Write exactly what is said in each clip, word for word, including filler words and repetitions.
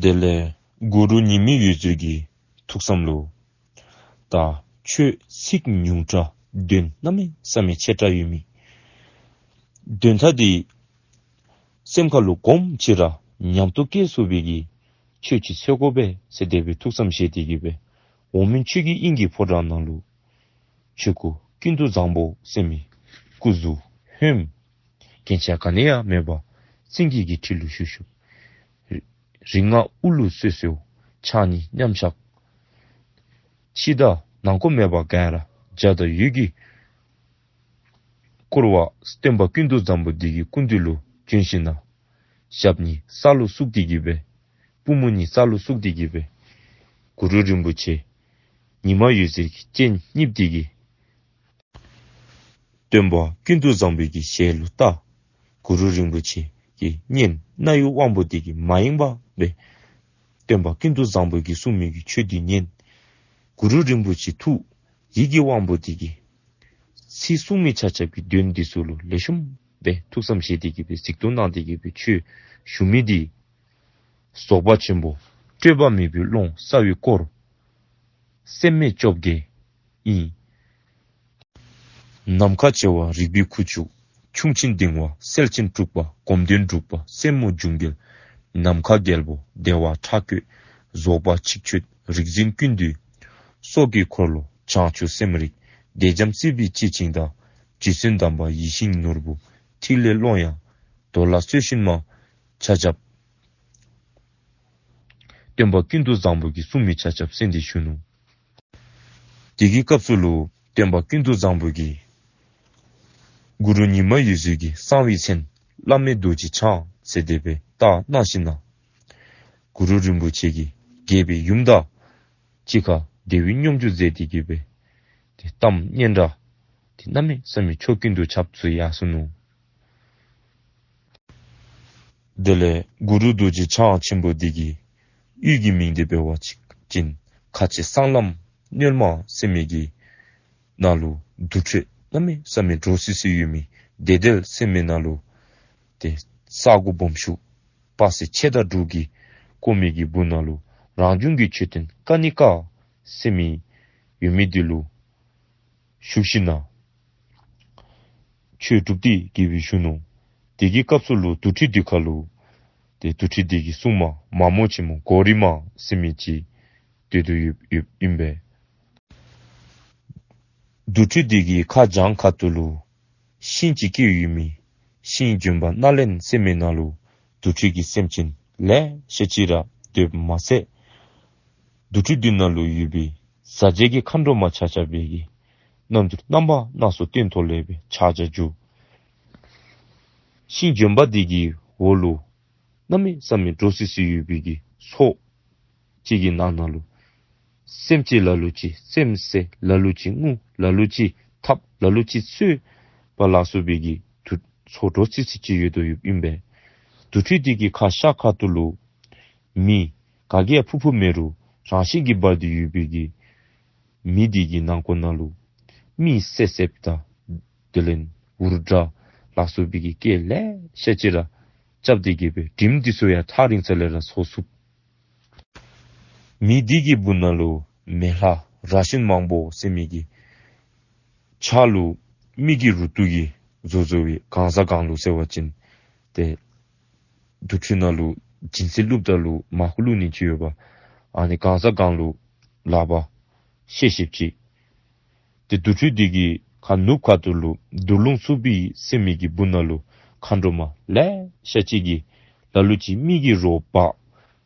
དེ་ལས་གུ་རུ་ཉི་མའི་འོད་ཟེར་གྱི་ཐུགས་བསམ་ལུ། ད་ཆོས་ཚིག་ཉུང་དྲགས་དོན་གནམ་མེད་ས་མེད་ཆེ་དྲགས་ཡོད་མི། དོན་དག་འདི་སེམས་ཁ་ལུ་སྒོམ་ཅིག་ར་ཉམས་རྟོགས་སྐྱེ་ཚུགས་པའི་གི་ཆོས་ཅིག་འཚོལ་དགོ་པས་ཟེར་དེ་སྦེ་ཐུགས་བསམ་བཞེས་ཏེ་གི་སྦེ་འོག་མིན་ཆོས་ཀྱི་དབྱིངས་ཀྱི་ཕོ་བྲང་ནང་ལུ་ཆོས་སྐུ་ཀུན་ཏུ་བཟང་པོ་ཟེར་མི་སྐུ་གཟུགས་ཧོནམ། རྒྱན་ཆ་ག་ནི་ཡང་མེད་པར་བཙན་གྱི་གི་ཁྲི་ལུ་བཞུགས་བཞུགས། རིགས་ལྔ་དབུ་ལུ་གསོལ་གསོལཝ་ཕྱག་གཉིས་མཉམ་བཞག། ཕྱི་དང་ནང་ཁོག་མེད་པར་ག་ར་འཇའ་དང་འོད་ཀྱིས་བསྐོར་བ་སྟོན་པ་ཀུན་ཏུ་བཟང་པོ་འདི་གི་སྐུ་མདུན་ལུ་བྱོན་ཞིནམ་ན་ཞབས་གཉིས་ས་ལུ་བཙུགས་ཏེ་གི་སྦེ་པུས་མོ་གཉིས་ས་ལུ་བཙུགས་ཏེ་གི་སྦེ་གུ་རུ་རིན་པོ་ཆེ་ཉི་མ་འོད་ཟེར་གྱི་སྤྱན་བསྙིབས་ཏེ་གི་སྟོན་པ་ཀུན་ཏུ་བཟང་པོའི་གི་ཞལ་ལུ་བལྟ། གུ་རུ་རིན་པོ་ཆེ་གི་སྙན་རྣ་བའི་དབང་པོ་འདི་གིས་མ་ཡེངས་པར་སྦེ་སྟོན་པ་ཀུན་ཏུ་བཟང་པོ་གིས་གསུངས་མི་གི་ཆོས་འདི་ཉན། གུ་རུ་རིན་པོ་ཆེ་ཐུགས་ཡིད་ཀྱི་དབང་པོ་འདི་གིས་ཚིག་གསུང་མི་ཆ་ཁྱབ་ཀྱི་དོན་འདི་ཚུ་ལུ་ལེགས་ཤོམ་སྦེ་ཐུགས་བསམ་བཞེས་ཏེ་གི་སྦེ་གཟིགས་རྟོག་གནང་སྟེ་གི་སྦེ་ཆོས་ཞུ་མི་འདི་རྫོགས་པ་ཆེན་པོ་སྤྲོས་པ་མེད་པའི་ཀློང་གསལ་བའི་སྐོར་སེམས་རྣམ་བཅོ་བརྒྱད་ཨིན། ནམ་མཁའ་བྱེ་བ་རིག་པའི་ཁུ་བྱུག། ཁྱུང་ཆེན་ལྡིང་བ་གསལ་ཆེན་དྲུག་པ། སྒོམ་དོན་དྲུག་པ་སེམས་མོ་འབྱུང་རྒྱལ། ནམ་མཁའ་རྒྱལ་པོ་བདེ་བ་ཁྲག་བཀོད། རྫོགས་པ་ཆིག་ཆོད་རིག་འཛིན་ཀུན་འདུས། སྲོག་གི་འཁོར་ལོ་བྱང་ཆུབ་སེམས་རིག། བདེ་འཇམ་སྲིད་པའི་སྤྱི་ཆིངས་དང་། རྗེ་བཙུན་དམ་པ་ཡིད་བཞིན་ནོར་བུ། ཐིག་ལེ་ཀློང་ཡངས་རྡོ་ལ་སྲོད་ཤིང་མ། ཆ་ཁྱབ་སྟོན་པ་ཀུན་ཏུ་བཟང་པོ་གིས་གསུངས་མི་ཆ་ཁྱབ་གསན་ཏེ་བཞུགས་ནུག། དེ་གི་སྐབས་སུ་ལུ་སྟོན་པ་ཀུན་ཏུ་བཟང་པོ་གིས་གུ་རུ་ཉི་མ་འོད་ཟེར་གྱི་གསང་བའི་མཚན་བླ་མེད་རྡོ་རྗེ་འཆང་ཟེར་དེ་སྦེ་བཏགས་གནང་ཞིནམ་ན་གུ་རུ་རིན་པོ་ཆེ་གིས་རྒྱལ་པོའི་ཡུམ་དང་གཅིག་ཁར་བདེ་བའི་སྙོམས་འཇུག་མཛད་དེ་གི་སྦེ་ཏེ་གཏམ་སྙན་གྲགས་ཏེ་གནམ་མེད་ས་མེད་ཕྱོགས་ཀུན་ཏུ་ཁྱབ་ཚུགས་ཡར་སོ་ནུག། དེ་ལས་གུ་རུ་རྡོ་རྗེ་འཆང་ཆེན་པོ་འདི་གི་ཡུལ་གྱི་མིང་དེ་འབད་བ་ཅིན་ཁ་ཆེ་སྲང་ལམ་སྣོལ་མ་ཟེར་མི་གི་ནང་ལུ་དུར་ཁྲོད་གནམ་མེད་ས་མེད་འདྲོག་སི་སི་ཡོད་མི་བདེ་དལ་ཟེར་མི་ནང་ལུ་ཏེ་ས་སྒོ་སྦོམ་ཆུང་དཔག་ཚད་ཕྱེད་དང་དྲུག་གི་སྒོ་མི་གི་སྦུག་ནང་ལུ་རང་བྱུང་གི་མཆོད་རྟེན་ཀ་ནི་ཀ་ཟེར་མི་ཡོད་མི་འདི་ལུ་བཞུགས་ཞིནམ་ན་ཆོས་སྒྲུབ་སྟེ་གི་སྦེ་བཞུགས་ནུག། དེ་གི་སྐབས་སུ་ལུ་དུར་ཁྲོད་འདི་ཁ་ལུ་ཏེ་དུར་ཁྲོད་འདི་གི་སྲུང་མ་མ་མོ་ཆེན་མོ་གོ་རི་མ་ཟེར་མི་ཅིག་སྡོད་དོ་ཡོདཔ་ཨིན་པས། དུར་ཁྲོད་འདི་གི་ཁ་གྱང་ཁ་ཐུག་ལུ་ཤིང་ཅིག་སྐྱེས་ཡོད་མི་ཤིང་ལྗོན་པ་སྣ་ལེན་ཟེར་མི་ནང་ལུ་དུར་ཁྲོད་ཀྱི་སེམས་ཅན་ལེ་ཤ་ཅིག་ར་སྡོདཔ་མ་ཚད་དུར་ཁྲོད་འདི་ནང་ལུ་ཡོད་པའི་ཟ་བྱེད་ཀྱི་མཁའ་འགྲོ་མ་ཆ་ཁྱབ་སྦེ་གི་རྣམ་འགྱུར་རྣམ་པ་སྣ་ཚོགས་སྟོན་ཐོག་ལས་སྦེ་ཕྱག་རྒྱ་བསྒྱུར། ཤིང་ལྗོན་པ་འདི་གི་འོག་ལུ་གནམ་མེད་ས་མེད་འདྲོག་སི་སི་ཡོད་པའི་གི་ཚོགས་ཅིག་གི་ནང་ན་ལུ་སེམས་ཅན་ལ་ལུ་ཅིག་སེམས་བསད། ལ་ལུ་ཅིག་རྔུ། ལ་ལུ་ཅིག་འཐབ། ལ་ལུ་ཅིག་གསོད་པ་ལ་སོགས་པའི་གི་དུར་ཚོགས་འདྲོག་སི་སི་ཅིག་ཡོད་དོ་ཡོདཔ་ཨིན་པས། དུར་ཁྲོད་འདི་གི་ཁ་ཤ་ཁ་ཐུག་ལུ་མེ་ག་གིས་ཡང་ཕུ་ཕུ་མེད་རུང་རང་བཞིན་གྱིས་འབར་ཏེ་ཡོད་པའི་གི་མེ་འདི་གི་ནང་ཁོག་ནང་ལུ་མི་བསད་བསདཔ་དང་དེ་ལས་འུར་སྒྲ་ལ་སོགས་པའི་གི་སྐད་ལེ་ཤ་ཅིག་ར་རྐྱབ་སྟེ་གི་སྦེ་དྲིམ་འདི་ཚུ་ཡང་ཐག་རིང་ས་ལས་ར་ཚོར་ཚུགས། མེ་འདི་གི་སྦུག་ན་ལུ་མེ་ལྷ་ར་གཞོན་མང་པོ་ཟེར་མི་གི་ཕྱག་ལུ་མི་གི་རུ་ཏོ་གིས་བཟོ་བཟོ་བའི་གང་ཟག་གང་ལུ་ཟེར་བ་ཅིན་ཏེ་དུར་ཁྲོད་ནང་ལུ་སྦྱིན་སྲེག་བླུགཔ་ད་ལུ་མར་ཁུ་བླུག་ནི་ཅིག་ཡོདཔ། ཨ་ནི་གང་ཟག་གང་ལུ་ལག་པར་ཤེས་ཤེསཔ་ཅིག། ཏེ་དུར་ཁྲོད་འདི་གི་ཁ་ནུབ་ཁ་ཐུག་ལུ་དུར་ལུང་ཚུ་བི་ཟེར་མི་གི་སྦུག་ན་ལུ་མཁའ་འགྲོ་མ་ལེ་ཤ་ཅིག་གིས་ལ་ལུ་ཅིག་མི་གི་རོ་འབག།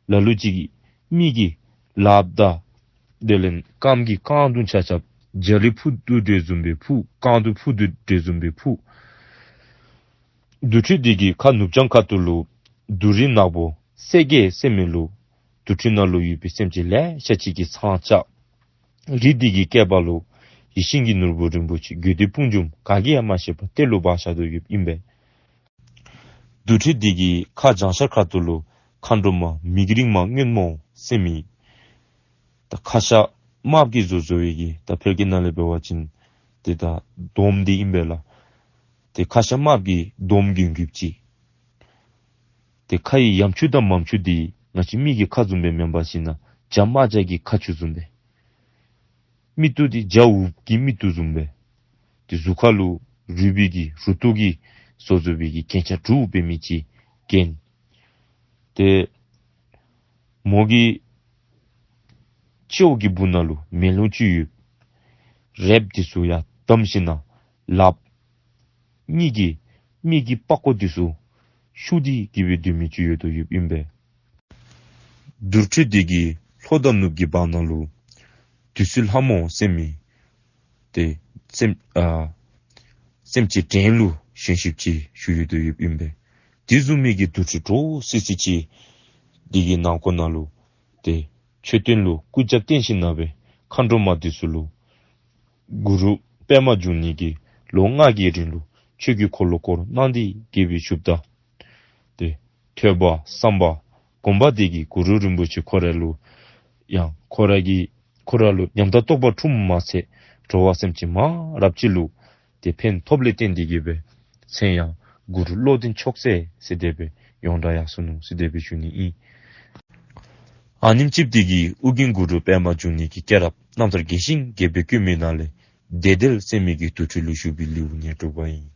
ལ་ལུ་ཅིག་གིས་མི་གི་ལགཔ་དང་དེ་ལས་རྐངམ་གི་རྐང་དུང་ཆ་ཁྱབ་རྒྱ་རི་ཕུག་དོ་འདྲཝ་བཟུམ་སྦེ་ཕུག། རྐང་དུང་ཕུག་དོ་འདྲཝ་བཟུམ་སྦེ་ཕུག། དུར་ཁྲོད་འདི་གི་ཁ་ནུབ་བྱང་ཁ་ཐུག་ལུ་དུར་རི་ནག་པོ་སེ་གེ་ཟེར་མི་ལུ་དུར་ཁྲོད་ནང་ལུ་ཡོད་པའི་སེམས་ཅན་ལེ་ཤ་ཅིག་གིས་ཚང་བཅའ། རི་འདི་གི་སྐེད་པ་ལུ་ཡིད་བཞིན་གྱི་ནོར་བུ་རིན་པོ་ཆེ་དགོས་འདོད་དཔུང་འཇོམས་ག་གིས་ཡང་མ་ཤེས་པར་གཏེར་ལུ་སྦ་བཞག་དོ་ཡོདཔ་ཨིན་པས། དུར་ཁྲོད་འདི་གི་ཁ་བྱང་ཤར་ཁ་ཐུག་ལུ་མཁའ་འགྲོ་མ་མིག་རིང་མ་སྔོན་མོ་ཟེར་མི་ད་ཁ་ཤ་དམརཔོ་གིས་བཟོ་བཟོ་བའི་གི་ད་ཕལ་སྐད་ནང་ལས་འབད་བ་ཅིན་ཏེ་ད་དོམ་འདི་ཨིན་པས་ལགས། ཏེ་ཁ་ཤ་དམརཔོ་གི་དོམ་གྱོན་གྱོནམ་ཅིག། ཏེ་ཁ་ཡི་ཡམ་ཆུང་དང་མམ་ཆུང་འདི་ ང་བཅས་མི་གི་ཁ་བཟུམ་སྦེ་མེན་པར་ཞིན་ན་བྱ་རྨ་བྱ་གི་ཁ་ཆུ་བཟུམ་སྦེ། མིག་ཏོ་འདི་བྱ་འུགཔ་གི་མིག་ཏོ་བཟུམ་སྦེ། ཏེ་གཟུགས་ཁ་ལུ་རུས་པའི་གི་རུ་ཏོག་གིས་བཟོ་བཟོ་བའི་གི་རྒྱན་ཆ་དྲུག་འབད་མི་ཅིག་གྱོན། ཏེ་མོ་གི་སྤྱི་བོ་གི་སྦུག་ན་ལུ་མེ་ལོང་ཅིག་ཡོད། རལཔ་འདི་ཚུ་ཡང་བསྡམས་ཞིན་ན་ལགཔ་གཉིས་ཀྱིས་མི་གི་པགས་ཀོ་འདི་ཚུ་བཤུ་སྟེ་གི་སྦེ་སྡོད་མི་ཅིག་ཡོདཔ་ཨིན་པས། དུར་ཁྲོད་འདི་གི་ལྷོ་དང་ནུབ་ཀྱི་བར་ན་ལུ་བདུད་རྩི་ལྷ་མོ་ཟེར་མི་ཏེ་སེམས་ཨ་སེམས་ཅན་བྲན་ལུ་བྱོན་ཞིནམ་ཅིག་བཞུགས་ཡོདཔ་ཨིན་པས། དེ་བཟུམ་མའི་གི་དུར་ཁྲོད་འདྲོག་སི་སི་ཅིག་འདི་གི་ནང་ཁོག་ན་ལུ་ཏེ་མཆོད་རྟེན་ལུ་སྐུ་རྒྱབ་བརྟེན་ཞིན་ན་སྦེ་མཁའ་འགྲོ་མ་འདི་ཚུ་ལུ་གུ་རུ་པདྨ་འབྱུང་གནས་ཀྱིས་ལོ་ལྔ་གི་རིང་ལུ་ཆོས་ཀྱི་འཁོར་ལོ་བསྐོར་གནང་སྟེ་གི་སྦེ་བཞུགསཔ་ད། ཏེ་ཐོས་པ་བསམ་པ་སྒོམ་པ་འདི་གིས་གུ་རུ་རིན་པོ་ཆེ་ཁོ་ར་ལུ་ཡང་ཁོ་ར་གི་ཁོ་ར་ལུ་ཉམས་དང་རྟོགས་པ་འཁྲུངསམ་མ་ཚད་འགྲོ་བ་སེམས་ཅན་མང་རབས་ཅིག་ལུ་ཏེ་ཕན་ཐོགས་ལས་བརྟེན་ཏེ་གི་སྦེ་མཚན་ཡང་གུ་རུ་བློ་ལྡན་མཆོག་སྲེད་ཟེར་དེ་སྦེ་ཡོངས་གྲགས་ཡར་སོ་ནུག་ཟེར་དེ་སྦེ་ཞུ་ནི་ཨིན། ཨ་ནེམ་ཅིག་འདི་གིས་ཨོ་རྒྱན་གུ་རུ་པདྨ་འབྱུང་གནས་ཀྱི་སྐྱེས་རབས་རྣམ་ཐར་རྒྱས་ཤིང་རྒྱས་པར་བཀོད་མི་ནང་ལས་བདེ་དལ་ཟེར་མི་གི་དུར་ཁྲོད་ལུ་བཞུགས་པའི་ལེའུ་ནི་གྲུབ་པ་ཨིན།